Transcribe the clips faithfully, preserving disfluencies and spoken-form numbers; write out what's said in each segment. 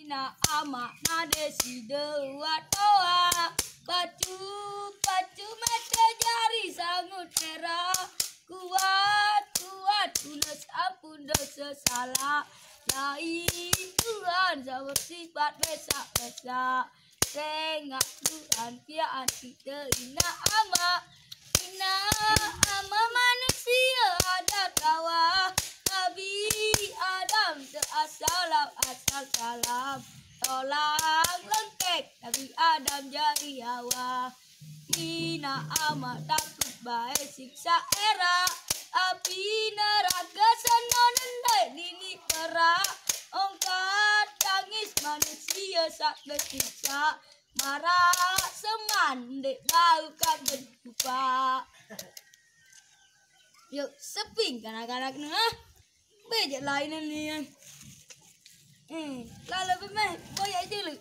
Ina ama nade si dewa toa. Pacu, pacu mete jari sangun era. Kuat, kuat tunas ampun dosa salah. Lain Tuhan sama sifat besak-besak. Tengah Tuhan piaan kita ina ama. Ina ama manusia ada kawa. Nabi Adam seasal asal salam. Tolang lengkek Nabi Adam jari Hawa. Ina ama takut bae siksa era. Api neraka seno nendai nini perak. Ongkat tangis manusia sak besiksa. Marah seman dek bau kaget lupa. Yuk, seping kanak-kanak nah. Bejek lainan ni. Eh, lalu be meh, boyak je lu.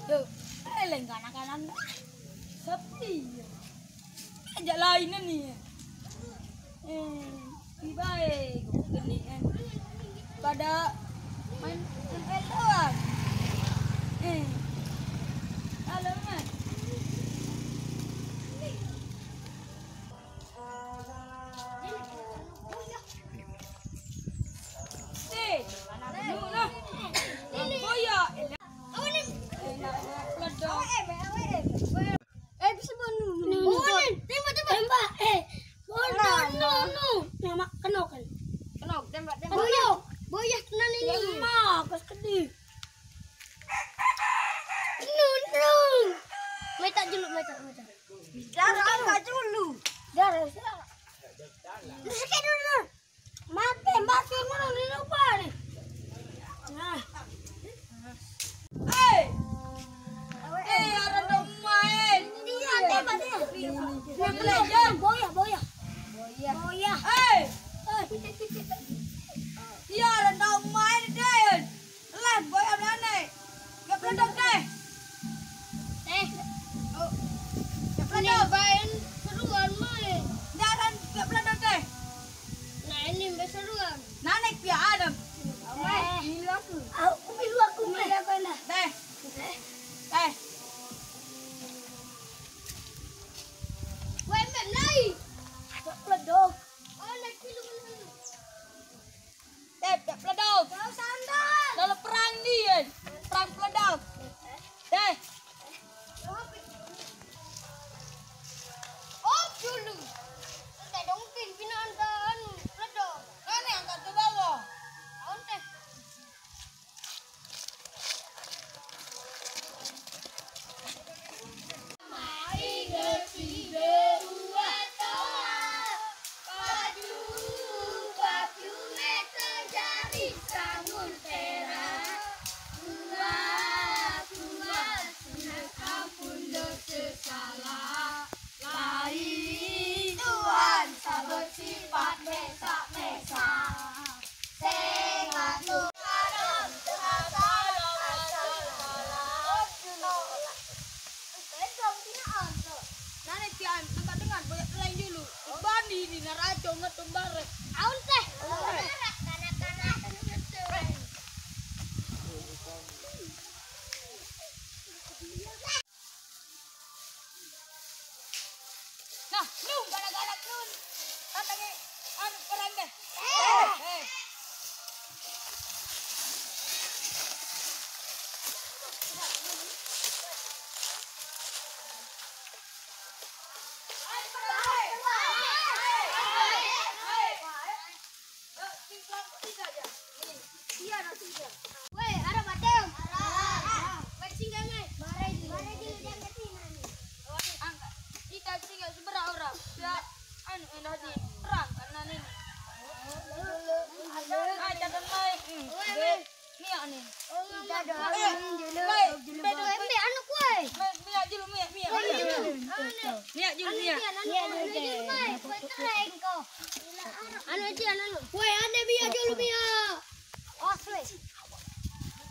Yuk, eleng kanak-kanak nah. Sepi. Bejek lainan ni. Eh, tiba eh, gini kan. Pada main M L doang. Eh. Halo, Mas. Eh, lu, lu. Boya. Eh, nah, ledok. Eh, bisa bunuh. Tembak, tembak, tembak. Eh, bodoh, no, no. Nama kenok kan? Kenok, tembak, tembak. Boya, boya tenan ini. Tembak, pas kedih. No, no. Metak dulu, metak, metak. Darah angkat dulu. Darah, darah. Sakit dulu. Mati, mati, ngono ni lupa ni. Nah. Hei. Eh, orang dong main. Iya, tembak dia. Yang legend. Boya, boya. Boya. Boya. Hei. Iya, orang dong main deh. Lah, boya mana? Gak pernah dong teh. Teh. Oh. Gak pernah dong. Main seruan main. Jangan gak pernah dong teh. Nah, ini main seruan. Nanek pia Adam. Milu aku. Aku milu aku, milu aku dah. Teh. Teh. Weh, main lagi. Gak pernah dong. Oh, naik pilu. Tep, tep, peledok. Kau sandal. Dalam perang ni, eh. Perang peledok. Teh. Oh, dulu. Teh dong, pimpinan dah, anu, peledok. Mana yang angkat ke bawah? Aun teh. Tuhan sabar sifat mesak-mesak. Sing atuh. Nane pian, nampak dengan banyak lain dulu. Bani ini naraco ngetum bareng. Aun teh. Nah, lu galak-galak lu. Tantangi anu perang deh. Eh. Eh. Iya, ada tiga. Weh, ada Mateo. Ada. Weh, singgah, weh. Bare dulu. Bare dulu, jangan ke sini. Angkat. Kita singgah seberang orang. Ya, anu, endah di perang karena ini. Ada. Ada. Weh, weh. Minyak ni. Kita doain dulu. Weh, weh, weh, anak, weh. Weh, minyak dulu, minyak, minyak. Weh, minyak dulu. Anu. Niat jul niat. Anu aja anu. Woi, ane biar jul biar. Os weh.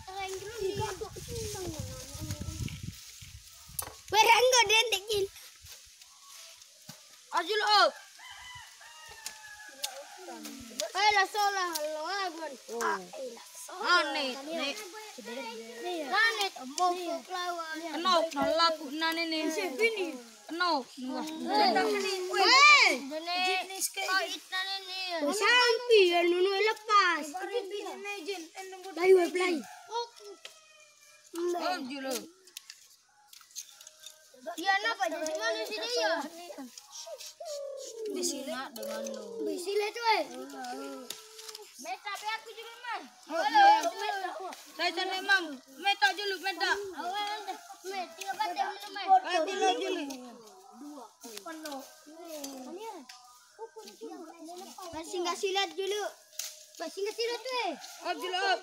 Tereng dulu nih. Weh, ranggo dendekin. Ajul op. Hei, la sola, lo agon. Ah, eh, la sola. Ane, ne. Ane, mongkok lawan. Kenok, nolaku nane ne. Kenok, nuah. Hei. Dene. Kau itane ne. Sampi ya nunu lepas. Layu play. Oh, julu. Iya, napa jadi manusia dia? Di sini dengan lu. Di sini tuh, eh. Meta be aku juga, Mas. Halo, meta. Saya sana, Mam. Meta dulu, meta. Awal, meta. Tiga baca dulu, Mas. Baca dulu. Masih nggak silat dulu. Masih nggak silat tuh, eh. Op dulu, op.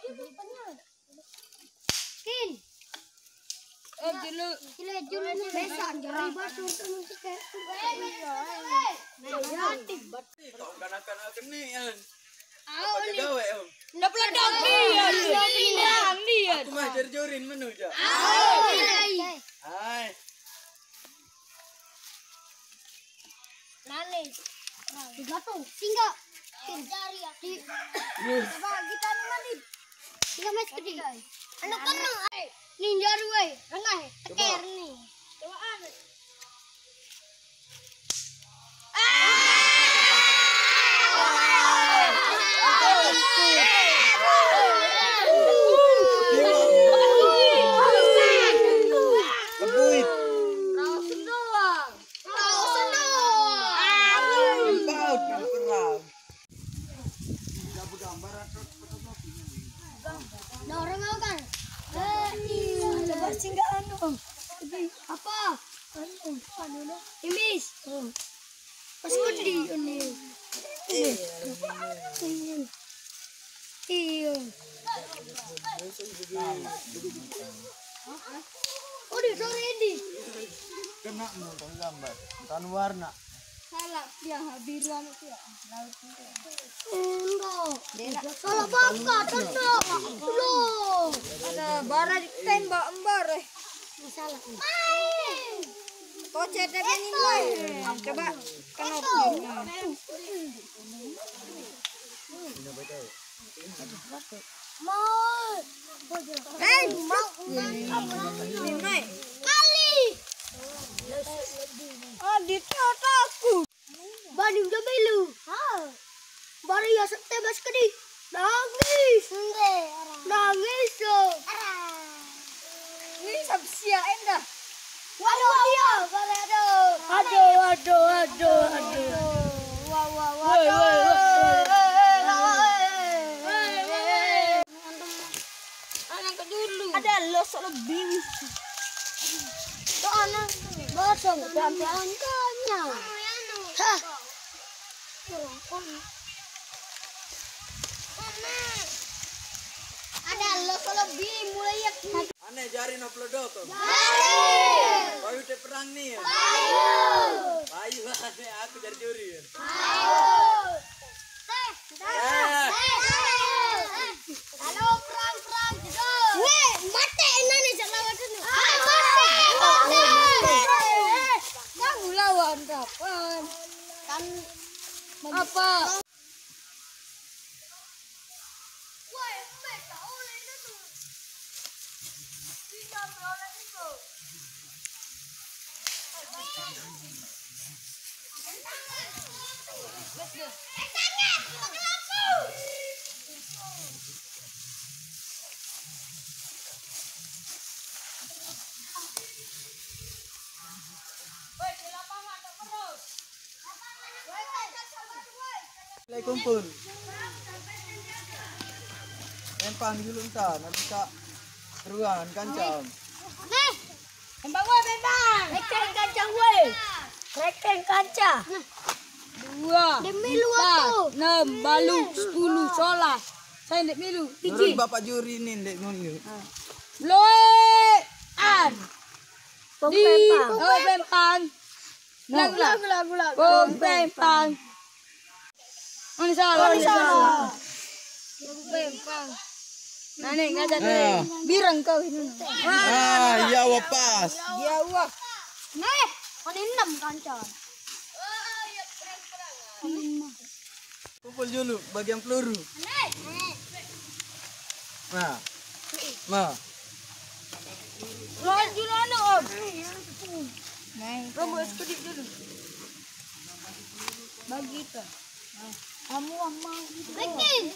Kin. Op dulu. Sila julu ni. Biasa, jari basur tu mesti ke. Kau kanak-kanak kene ya. Apa ni? Gawe, Om? Ndak pula dong dia. Dia ni. Aku mah jor-jorin menu ja. Hai. Nane. Tiga tu, singgah. Jari ya. Coba kita anu mandi. Singgah mes kecil. Anu kena. Ni jari weh. Rengah. Teker ni. Coba anu. Lebuit. Raosan doang. Raosan doang. Empat, perang. Nah, orang mau kan? Eh, iya. Coba singgah anu. Apa? Anu, anu, anu. Imis. Oh. Pas mandi ini. Iya. Iya. Oh, di sore ini. Kena nonton gambar. Bukan warna. Salah, dia biru anu tu. Laut tu. Enggak. Salah baka, tenang. Belum. Ada bara ditembak embar, eh. Salah. Kocet dah ni, Boy. Coba kenop. Mau. Hei, mau. Ni, Mai. Kali. Ah, di otakku. Bani udah belu. Ha. Baru ya sete bas kedi. Nangis. Nangis dong. Ini sabsia endah. Waduh, dia. Aduh, aduh, aduh, aduh. Wah, wah, wah. Woi, woi, woi. Anak ke dulu. Ada lo sok lebih. Tuh anak. Bosong gampangnya. Hah. Ada lo sok lebih mulai ya. Ane jari no pledok. Jari. Bayu te perang ni. Bayu. Bayu ane aku jari juri. Bayu. Teh, teh, teh, teh. Halo, perang, perang, gitu. Weh, mate enane sak lawan dulu. Ah, mate, mate. Kamu lawan kapan? Kan apa? Lai kumpul. Empang dulu entah, nanti tak beruan kancam. Nih. Empang woi, empang. Rekeng kancam woi. Rekeng kancam. Dua, empat, enam, balu, sepuluh, solas. Saya ndak milu. Menurut Bapak juri ni ndak milu. Loe an. Di, oh, empang. Lagu, lagu, lagu, lagu. Bung Pempang. Ini salah. Ini salah. Bung Pempang. Nah, nih, nggak jadi. Nah. Birang kau ini. Ah, iya, wah, pas. Iya, wah. Nah, ini enam kancan. Kumpul dulu bagian peluru. Nah. Nah. Lanjut anu, Om. Robo sekedik dulu. Bagi itu. Kamu sama bagi.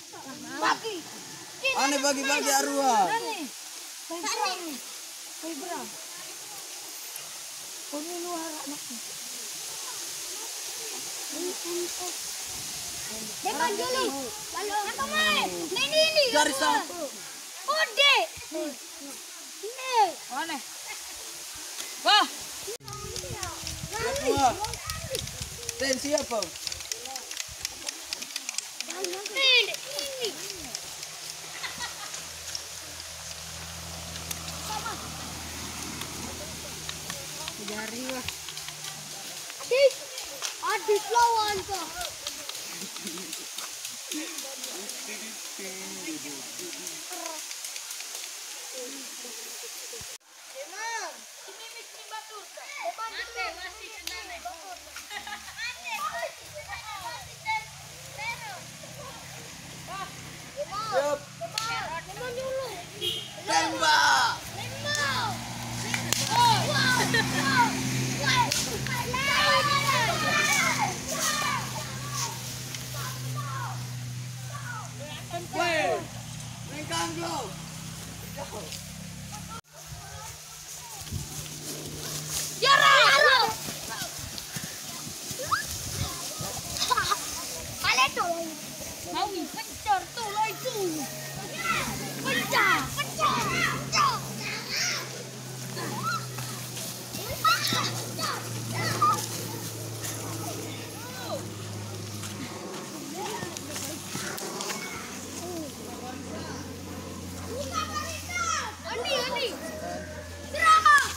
Bagi. Ane bagi-bagi arwah. Ane. Baik, Bra. Kau ini luar anaknya. Depan dulu. Lalu apa main? Main ini. Garis apa? Kode. Ini. Mana? Wah. Ketua. Tensi apa? Main ini. Jari wah. Adit, Adit lawan kok. Siap. Tembak. Weh, lengkang dulu. Mau pencor tuh lo itu. Pencor, pencor, pencor. Ani, Ani. Serah.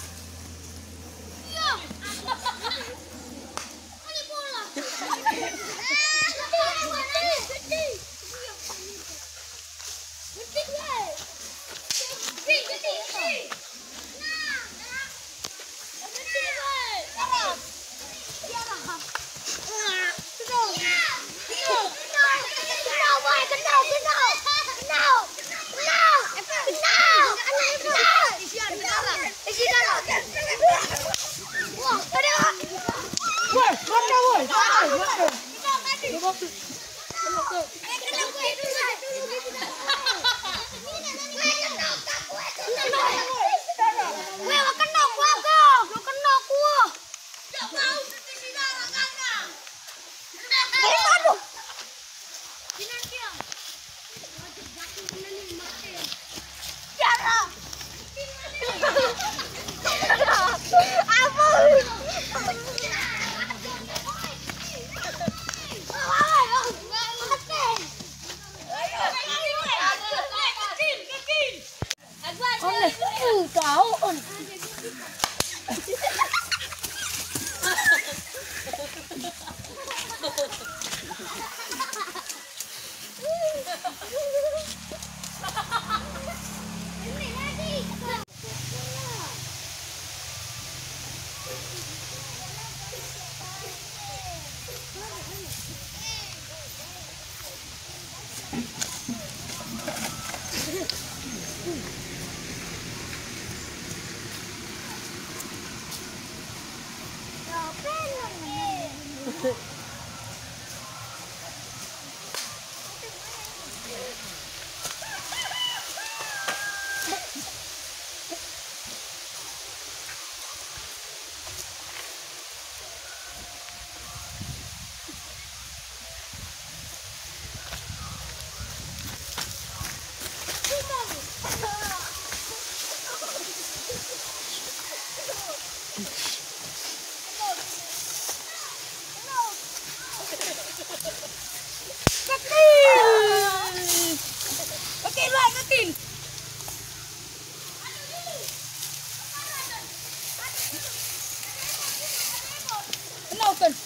Keno.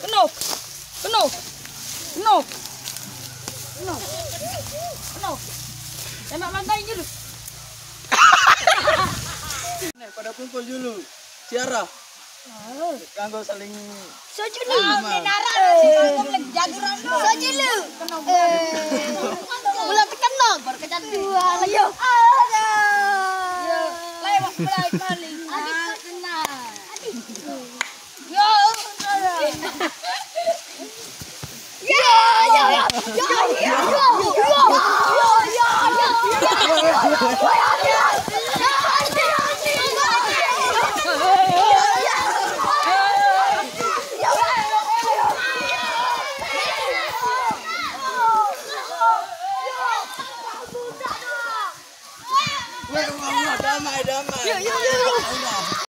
Keno. Keno. Keno. Keno. Tembak lantai dulu. Nih, pada kumpul dulu. Siara. Kanggo saling. Sojulu. Ah, oke, nara, sojulu. Sojulu. Eh, mulai tekan dong, baru kecat dua, ayo. Lewat mulai paling.